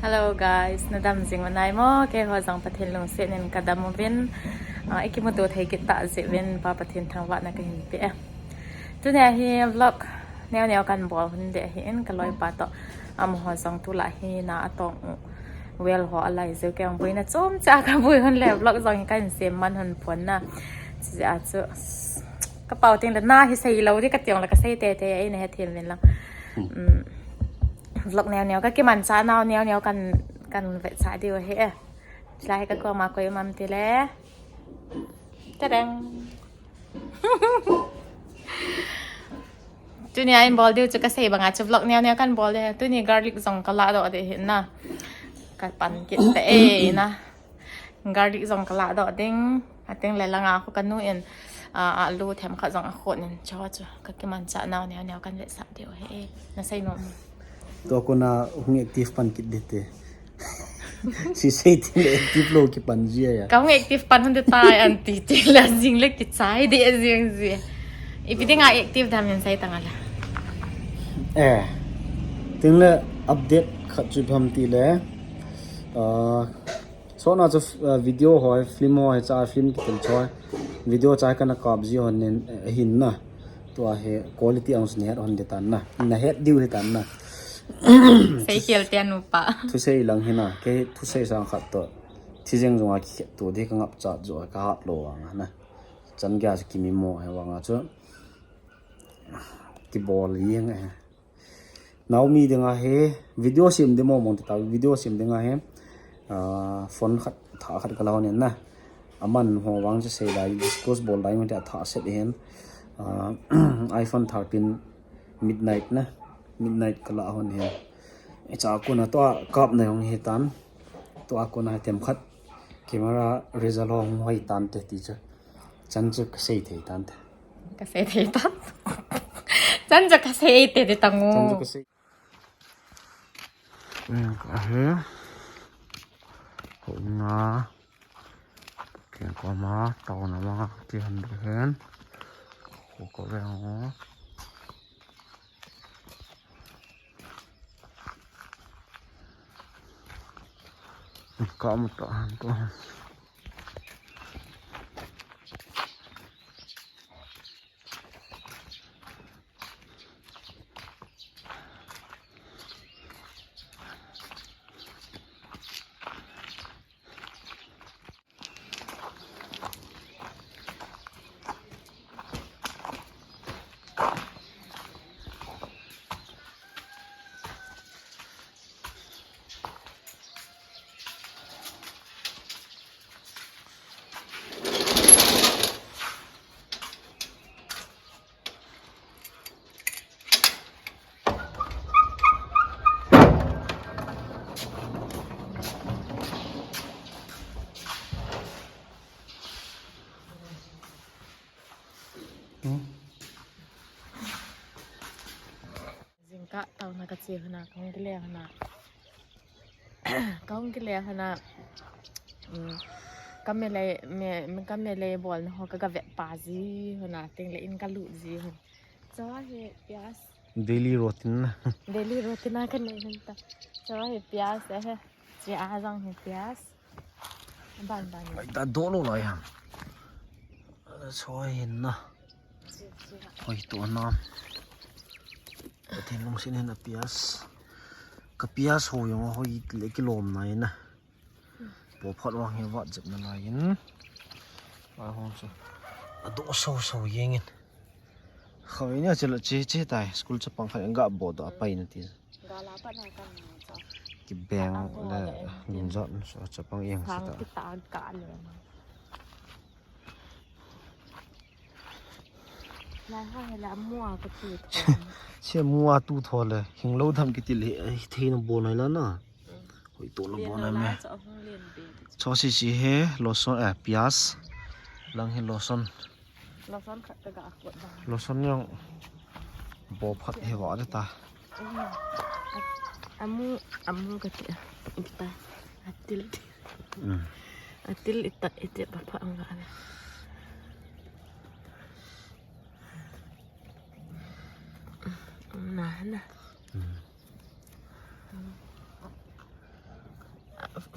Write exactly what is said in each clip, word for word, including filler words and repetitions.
Hello guys, nadam jing u nai mo? Keiho jong Pathen lungset in kadam uvin. Ah, ikimuto thei kit tah jeh uvin Pa Pathen thangvahna kahin pe e. Tunia hi vlog neo neo kan bol hun ding ahin, kaloipa toh. Amaho jong tulai hi na atong u. Well ho alai jeh u, kei jong boina chomcha kaboi hun le vlog jong hi kahin sem man hun pon na. Chijeh a chu kapao teng le na hi seilou ding kati jongle kasei teitei a, eina hethem uvin lang. Vlog neo neo, kakimanchah nau neo neo kan, kan vetsah diu ahi e. Chulai hi kakoma koi um am tile. Tadang. Tunia in bol diu chu kasei banga chu vlog neo neo kan bol ding. Tuni garlic jong kaladoh ding ahi na. Kapan kit tah e na. Garlic jong kaladoh ding. Ateng le langa khu kanu in, ah, alu themkhat jong akhot in, chu chu kakimanchah nau neo neo kan vetsah diu ahi e. Nasei nom? Tua kona hung active pan kit ding te. Sei sei teng le active lou kipan ji a. Kahung active pan hun ding tai anti teng le jing le kichai ding jing ji. Ipi dinga active dam in sei tang a le. Eh. Teng le update khat chu ipi ham tile. Ah, sotna chu, ah, video ho, film ho, hiche a film kitel chu. Video chu kana kap ji hon in, eh, ahin na. Tua hi quality ahung nahet hon ding tan na. Nahet diu ahi tan na. Seikhel te nupa. Thusei lang hi na. Kei thusei sang khat toh. Thijeng jonga kikhetto ding kangapcha jo kahatlou vang a na. Chan geiya chu kimimo ahi vanga chu. Kibol jeng e. Naomi dinga hi video sem ding mong mong tita, video sem dinga hi, ah, phone khat, thah khat kala hon in na. Aman ho vang chu sei lai, discuss bol lai ngon tia thah set hin. Ah, iPhone thirteen midnight na, midnight kala hon hin. Hiche a kona tua kapna jong hi tan, tua kona hi themkhat camera result hung hoi tante ti chu. Chan chu kasei thei tante. Kasei thei tan. Chan chu kasei thei te tang u. Chan chu kasei. Eng ka he. Ho na. Kei koma tao na ma ti han du hen. Ho ko ve ho. Ka mu ta han to. Jingkah taona kache hon a, kahung kile hon a. Kahung kile hon a, um, ka melei, me, me ka melei bolna ho ka, ka ve pa ji hon a, teng le in ka lut ji hon. Chua hi pias. Daily routine na. Daily routine a ka nei hon ta. Chua hi pias ahi. Chua jong hi pias. Ban ban. Ai, ta do lo lai ham. Chua hin na. Hoi to na. Pathen lungset in a pias. Ka pias ho jong hoi le kilom nai na. Bo phat vang hi vat jep nalai in. Ai hong so. Ado so so jeng in. Khawi ni a che lo che che tai. School chapang khat ga bo do a pai na ti. Ga la pa na kan ni cho. Kibeng le lungjat so chapang jeng sa ta. Sang kita ga le na. Lai ha he la mua ka tu tho. Che mua tu tho le, hing lo tham kiti le, ai, thei na bo nai la na. Hoi to lo bo nai me. Cho si si he, lotion, eh, pias. Lang he lotion. Lotion khat ka ga khot ba. Lotion jong bo phat he va de ta. Amu, amu ka ti. Ita. Atil. Mm. Atil ita, ita ba pha anga na. Na, na. Mm.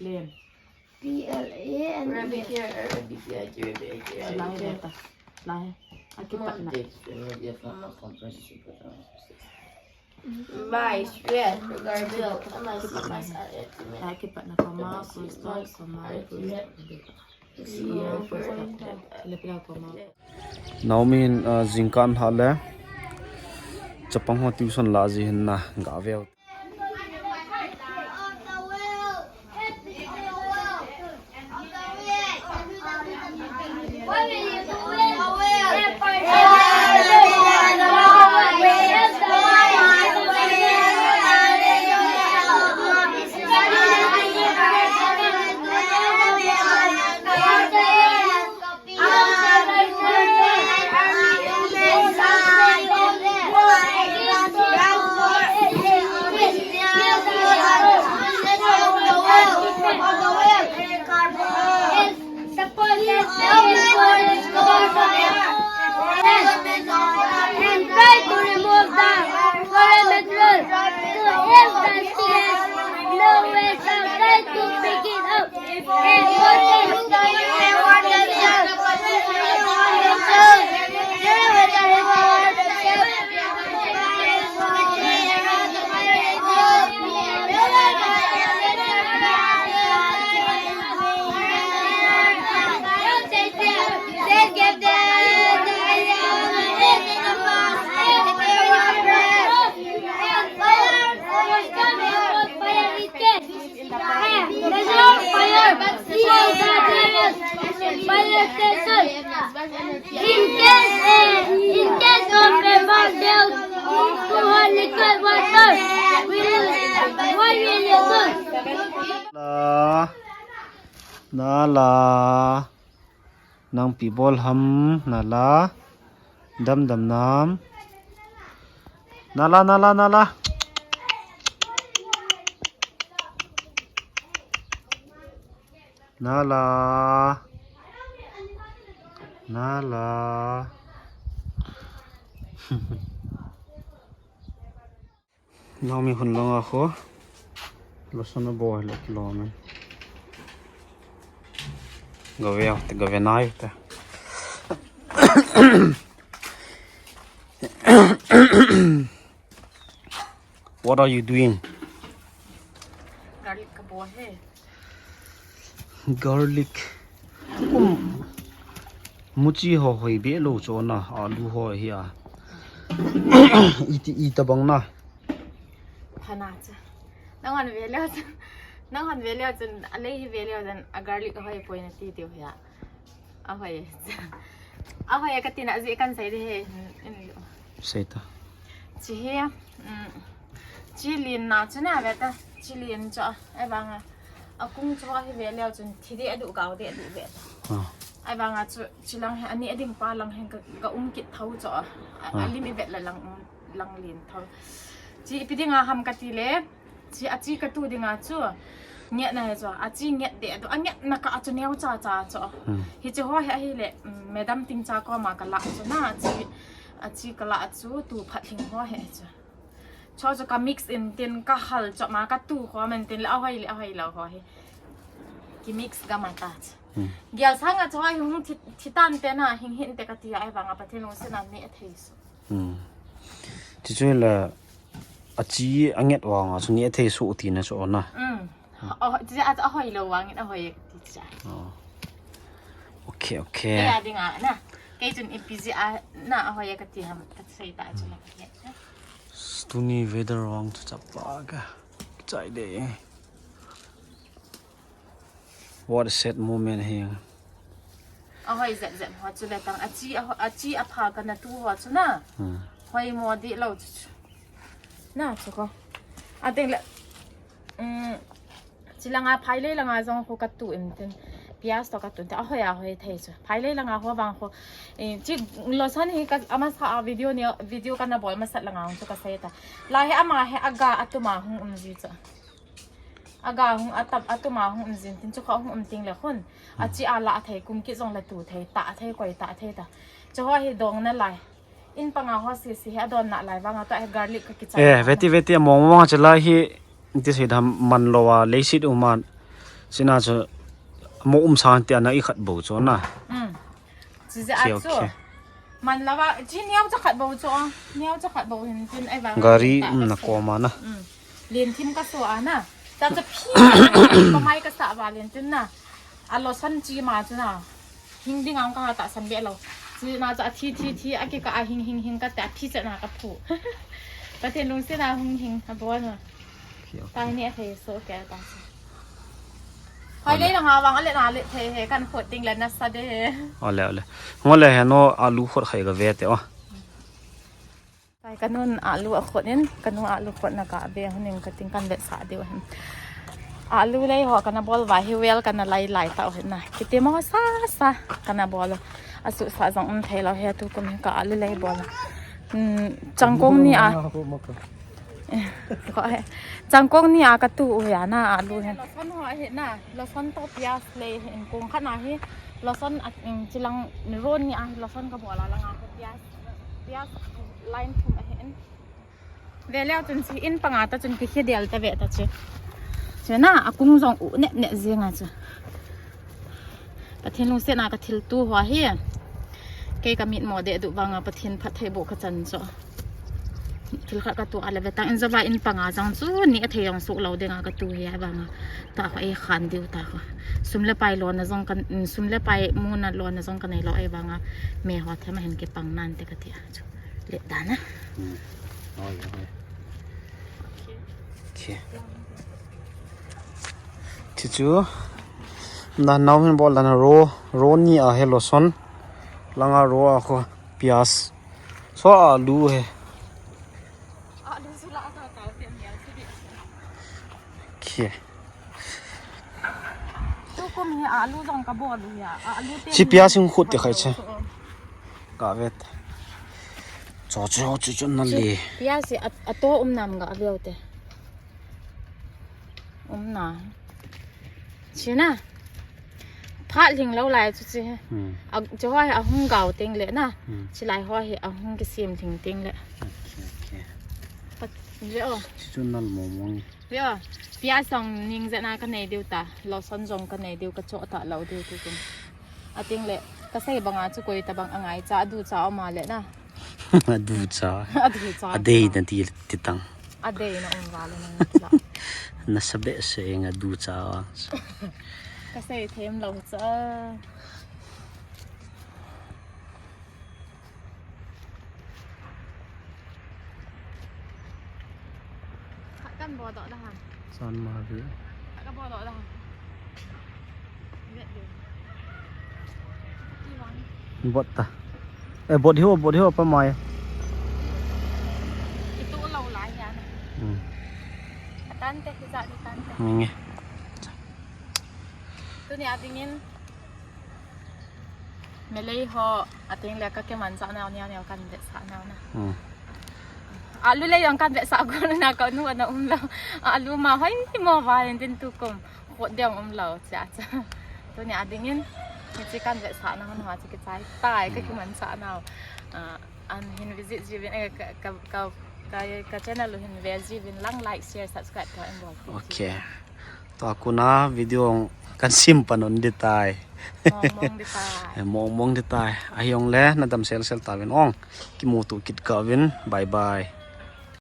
Len. P L A N E. Rabbit here, rabbit here, rabbit here. Lai he ta. Lai he. Akipatna. My sweat, garbage. Akipatna. Akipatna. Comma, full stop, comma, full stop. Naomi hin, ah, jingkah lhah le chapang ho tuition la ji hin na ga veu. Fire station. In case, eh, in case of the bomb, there are two hundred water. We will, what will you do? La, Nala, nang ipi bol ham, Nala, damdam nam. Nala, Nala, Nala. Nala. Nala. Naomi hun long a ho. Lotion abol le kilom e. Gave, gave nai te. What are you doing? Garlic ka bol e. Garlic. Um, muchi ho hoi be lou chu na, alu ho hi a. Iti, itabang na. Phana cha. Nang hon ve leu chun, nang hon ve leu chun, alei hi ve leu chun, a garlic hoi poi nati tiu hi a. Ahoi. Ahoi, kati na ji kan sei de he. Sei ta. Chi he, um, chi lin na chu na ve ta. Chi lin chu, ahivang a. Akung chu hi ve leu chun, thi de adu gao de adu ve ta. Ah. Ahivang a chu, chi lang he, ani ading pa lang he ka, ka um kit tho chu. A, ah. Alim i vet la lang, um, lang lin tho. Chi ipi ding a ham kati le. Chi, achi katu dinga chu. Ngetna he chu. Achi nget de. Atu, angetna kah chu neo cha cha chu. Hmm. Hichi ho he ahile, mm, madam Tingcha koma kala chu na. Achi, achi kala chu tu phat hing ho he chu. Chu chu ka mix in tin ka hal chu ma katu ho man tin le ahoi le ahoi lou ho he. Ki mix gam a ta chu. Hmm. Gel sanga chu hi hung thi, thi tan te na hing hin te kati a ahivang a Pathen lungset na neh thei su. Hmm. Chuchu le achi anget vang a chu neh thei su tina chu na. Hmm. Oh, chi a, ahoi lou vang in ahoi ti cha. Oh. Okay, okay. Kei a dinga na. Kei chun ipi ji a na ahoi kati ham ka sei ta chu na. Tuni weather vang chu chapa ka. Chai de. What a sad moment here. Ahoi zep zep ho chu le tang. Achi, aho-, achi apha kana tu ho chu na. Hmm. Hoi mo di lou chu chu. Na chu ko. Ating le. Um, chi langa phai le langa jong ko katu in tin. Pias to katu in tin. Ahoi ahoi thei chu. Phai le langa ho vang ko. Eh, chi lotion hi ka amasa a video ni, video kana bol masat langa chu ka sei ta. La he ama he aga atuma hung um ji chu. Aga hung atap, atuma hung um jin tin, chu kha hung um ting le khun. Hmm. Achi ala athei, kum kit jong la tu thei, ta thei, koi ta thei ta. Chu ho hi dong na lai. In panga ho si si he adon na lai vang a ta he garlic ka kichai. Eh, veti, veti, among mong chu lai hi, ti si dam man lou a, leisit um a. Sina chu mo um sang ti ana i khat bo chu na. Hmm. Chi je a chu. Okay, okay. Man lou va, chi neo cha khat bo chu. Neo cha khat bo hin tin ai vang. Gari, um, na koma na. Hmm. Lien thim ka so a na. Ta cha phi. Ka mai ka sa va lien tin na. A lotion chi ma chu na. Hing ding ang ka tahsan be lou. Chi na cha thi thi thi a ki ka a hing hing hing ka ta thi cha na ka phu. Pathen lungset na hung hing a bo na. Okay, okay. Tai ni a thei so ke ta. Hoi le na nga vang a le na le thei he kan khot ding le na sa de he. Ole, ole. Ngole he no alu khot khai ka ve te o. Tai kanun alu a khot in, kanu alu khot na ka ve hun in ka ting kan ve sa de o hin. Alu lei ho kana bol va hi well kana lai lai ta o hin na. Kiti mo sa sa kana bol. Asu sa jong um thei lou he tu kum hi ka alu lei bol. Hmm, changkong ni a. Ko he. Changkong ni a ka tu u ya na alu he. Lotion ho he na. Lotion to pias le he in kong khat na he. Lotion a, um, chi lang ron ni a lotion ka bol a lang a ko pias. Pias line thum a he in. Ve leu chun chi in panga ta chun ki khedel ta ve ta chi. Chi na akung jong u ne ne jing a chu. Pathen lungset na ka thil tu ho hi. Kei ka mit mo de du vang a Pathen phatthei bo ka chan chu. Thil khat ka tu a le ve tang in jova in panga jang chu ni a thei jong su lou ding a ka tu hi a vang a. Ta kho e khan diu ta kho. Sum le pai lona jong kan, sum le pai mu na lona jong ka nei lou e vang a. Me ho them a hin ki pang nan te ka ti a chu. Le da na. Hmm. Oi, oi. Okay. Chu chu. Na nau hin bol dan ro, ro ni a he loson. Langa ro a kho pias. So alu he. Alu sula ka ka te mi alu sudi. Khe. Tukum hi alu jong ka bol u ya. Alu te. Chi pias in khut te khai che. Ka vet. Cho cho cho cho na le. Pias a, a to um nam ga veu te. Umna. China. Phat lhing lo lai chu chi. Hmm. A, chu ho hi ahung gao ting le na. Hmm. Chi lai ho hi ahung kisem lhing ting le. Okay, okay. Pat, le o. Chi chu nal mo mo ni. Le o. Pias jong ning je na ka nei diu ta. Loson jong ka nei diu ka cho ta lo diu tu tu. Ating le. Ka sei banga chu koi ta bang angai cha, adu cha oma le na. Adu cha. Adu cha. Adei na ti, ti tang. Adei na um vale na cha. Na sabe se nga du cha. Ka sei them lo cha. Khat kan bol doh da ha. San ma bi. Khat kan bol doh da ha. Vet diu. Ti vang. Bot ta. Eh, bot hiu, bot hiu pa mai. Itu lo lai ya na. Hmm. Atan te, hijat ni tan te. Nge. Tuni a dingin. Melei ho, ating le ka kimanchah nau neo neo kan vetsah nau na. Hmm. Alu le jong kan vetsah gon na ka nu ana um lo. Alu ma hoi mo va in din tukum. Khot ding um lo cha cha. Tuni a dingin, hichi kan vetsah nau na hichi kichai tai ka kimanchah nau. Ah, an hin visit jiuvin, eh, ka, ka, ka, ka, ka channel u hin ve jiuvin lang like, share, subscribe ka en bol. Okay. Tua kona video kan sim pan un di tai. Mong mong di tai. Eh, mong mong di tai. Ahi ong le, na dam sel sel tauvin ong. Kimuto kit kauvin. Bye bye.